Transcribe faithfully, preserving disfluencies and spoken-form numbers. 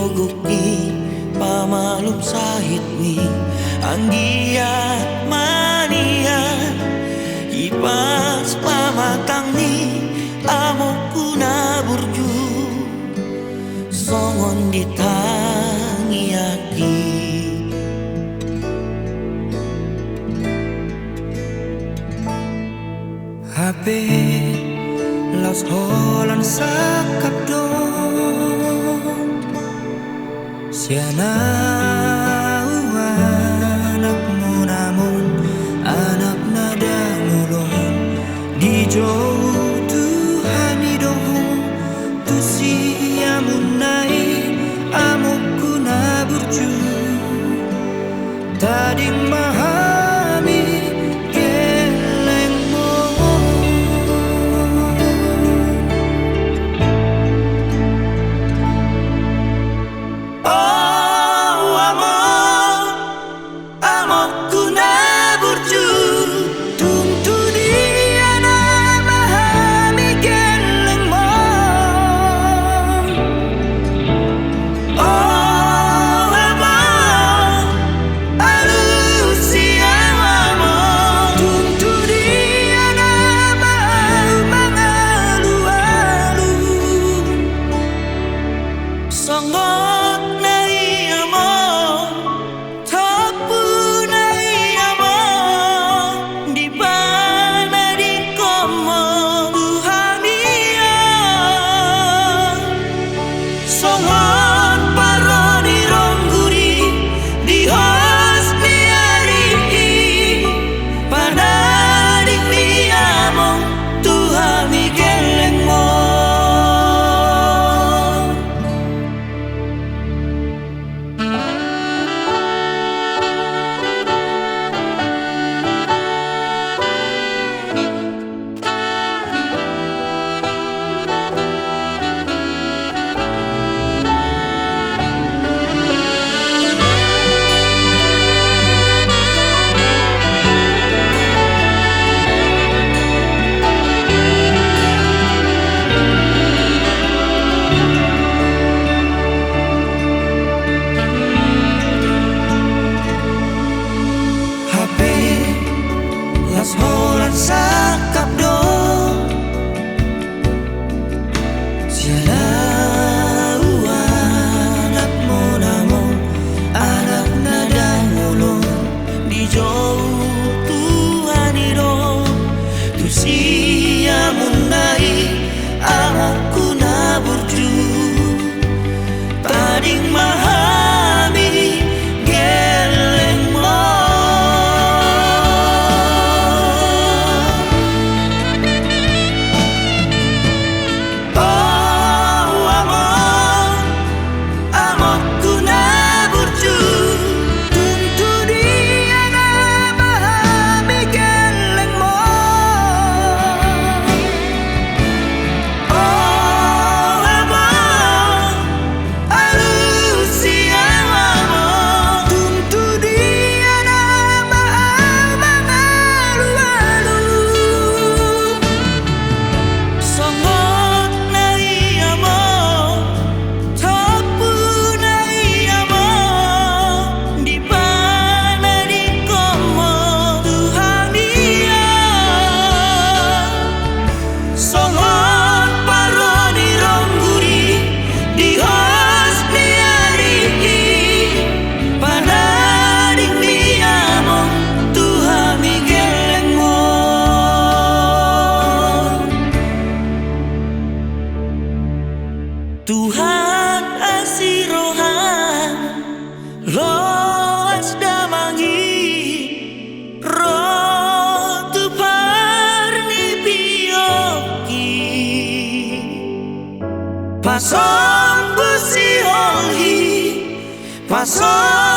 Gokki pamalum sahit ni anggiat manian, hipas pamatang ni amokku na burju songon di tangiangki. Hape laos holan sangkap do sian ahu anakmu namon, anak na dangol on, dijou Tuhan i do ho tu siamunna i, amokku na burju. Tading ma hami gellengmon. O amang, amokku na burju, tung tu dia nama hami gellengmon. O amang, alusi ahu amang, tung tu dia nama ahu mangalualu. Songon na i amang, tompuna i amang, dipanadingkon ma Tuhan i. Songon parro ni rongguri di hos ni ari i, panading ni among Tuhan i gellengmon. Hape laos holan sangkap do sian ahu anakmu namon, anak na dangol on, dijou Tuhan i do tu siamunna i, amokku na burju. Tading ma hami gellengmon. O amang, amokku na burju, tung tu dia nama hami gellengmon. O amang, alusi ahu amang, tung tu dia nama ahu mangalualu. Songon na i amang, tompuna i amang, dipanadingkon ma Tuhan i. Songon parro ni rongguri di hos ni ari i, panading ni among Tuhan i gellengmon. Tuhan, asi roham, loas damang i ro tu parnipionki. Pasombu siholhi, pasombu